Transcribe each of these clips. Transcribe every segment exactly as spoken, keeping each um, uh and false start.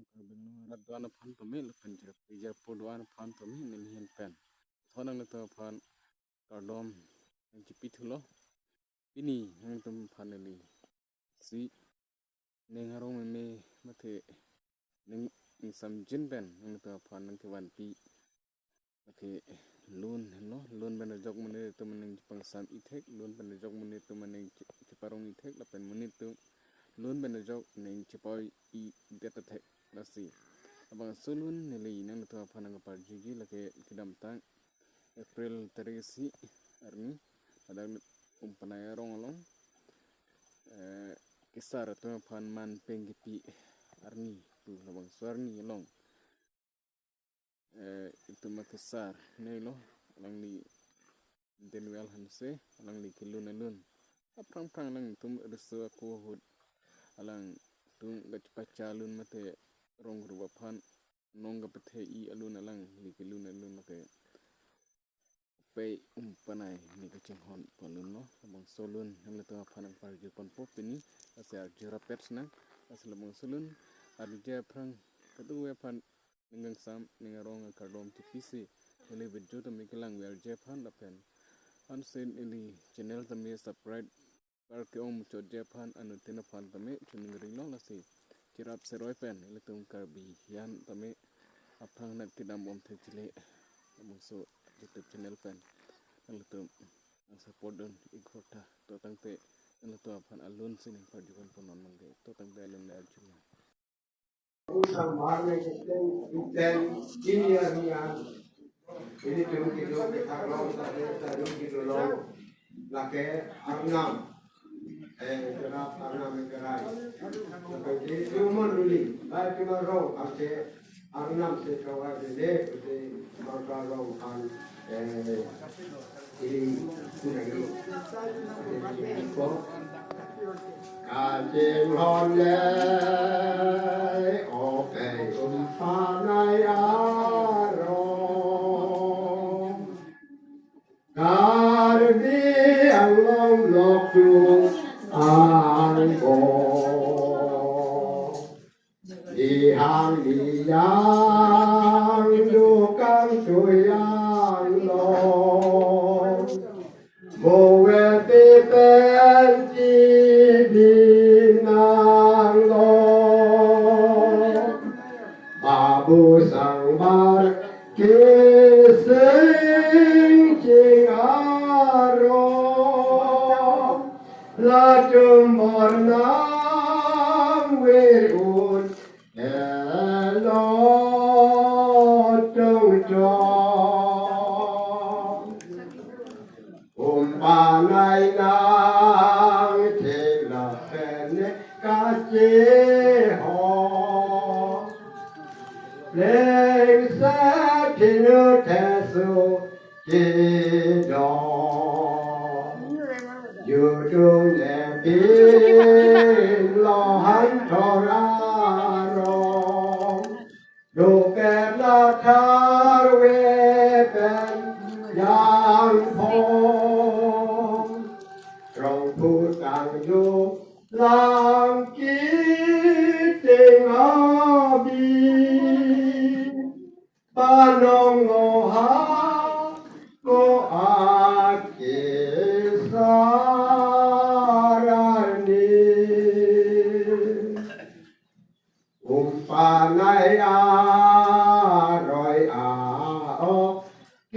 Karbi Anglong arat do-an aphan tame lapen jirpi jirpo do-an aphan tame neli ahin pen thon nanglitum aphan kardom nangchipithulo. Pini nanglitum aphan neli si ning arong meme mate ning ingsamjin pen nanglitum aphan nangkevanpi. Lake lun henlo, lun pen ajok monit atum aning chepangsam ithek, lun pen ajok monit atum aning che-, cheparong ithek, lapen monit atum lun pen ajok aning chepao-i det athek. Lasi labangso lun neli nanglitum aphan nangparjuji lake kedamtang April tarik isi arni, ladak Umpanai arong along, eh, kesar atum aphan man pengkipi arni pu labangso arni along, eh, itum akesar nelo, alangli Denuel Hanse, alangli kelun alun. Aphrang phrang alangtum riso ako ahut alangtum kachepacha alun mate rong rup aphan nong kapathe-i alun alangli kelun alun lake Pei Umpanai ni kachinghon pu alun lo, labangso lun nanglitum aphan nangparju ponpo pini, lasi arju rapet nang, lasi labangso lun arju aphrang kadokave aphan ning kangsam ning arong akardom chipisi, neli video tame kelang arju aphan lapen ansi neli channel tame subscribe par ke-ong muchotji aphan anuttin aphan tame chuning ring lo, lasi cherap seroi pen ilitum Karbi hian tame aphrang nat kedam bom thek chile labangso YouTube channel pen nanglitum nang support dun ik hota to tangte nanglitum aphan alun si nangparju ponpo non mangke to tangte alun le arju. Usang bar ne keten kuten ini ya ini ya. Ini tum kilo kita long kita tum kilo long. Lake Arnam. Eh, kira Arnam kira. Lake itu mon duli. Baik cuma rong ake Arnam se kawai dele kute maka rong kan. Eh, Kachinghon le, o Pei Umpanai arong. Karbi Anglong Block two angbong. Ihang iyang dukang tuyang lo. Mowe pipen chibinang lo. Babu Sangbar keseng ching aro. Latum bornam wir un elo tong tong. Umpanai nang thela pen kacheho. Leng sa thinu thesu Kidong. Judung nepin lohan thor arong. Dopet la tharve pen jangphong. Rong putang ju lang kiting abi. Panong ngoha ko akisarani. Umpanai aroi a-ok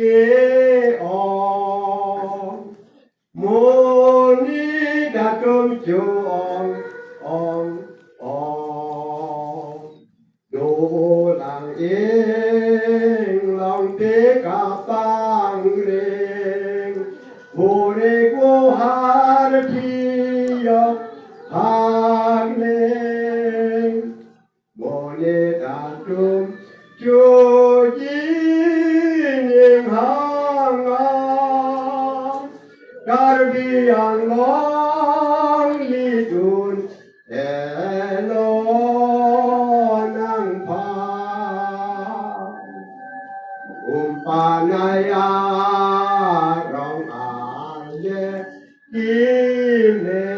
ke-ong. Monit atum chu-ong ong ong. Dolang inglong pika pangring. Burik buhar thiyok hangning. Monit atum chuji ning hanga. Karbi Anglong lidun elo nangphan. Umpanai arong aye kime.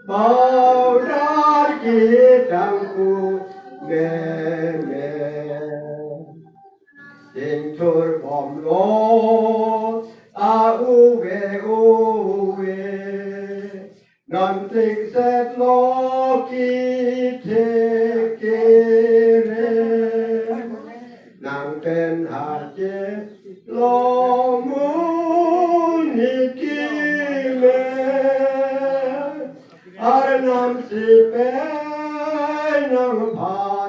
Powder kita Yang ku meme. Ingthur bomlo a-uve uve. Non tingset lo kethek kere. Nang pen hache lo monit keme. Arnam si pen nangpha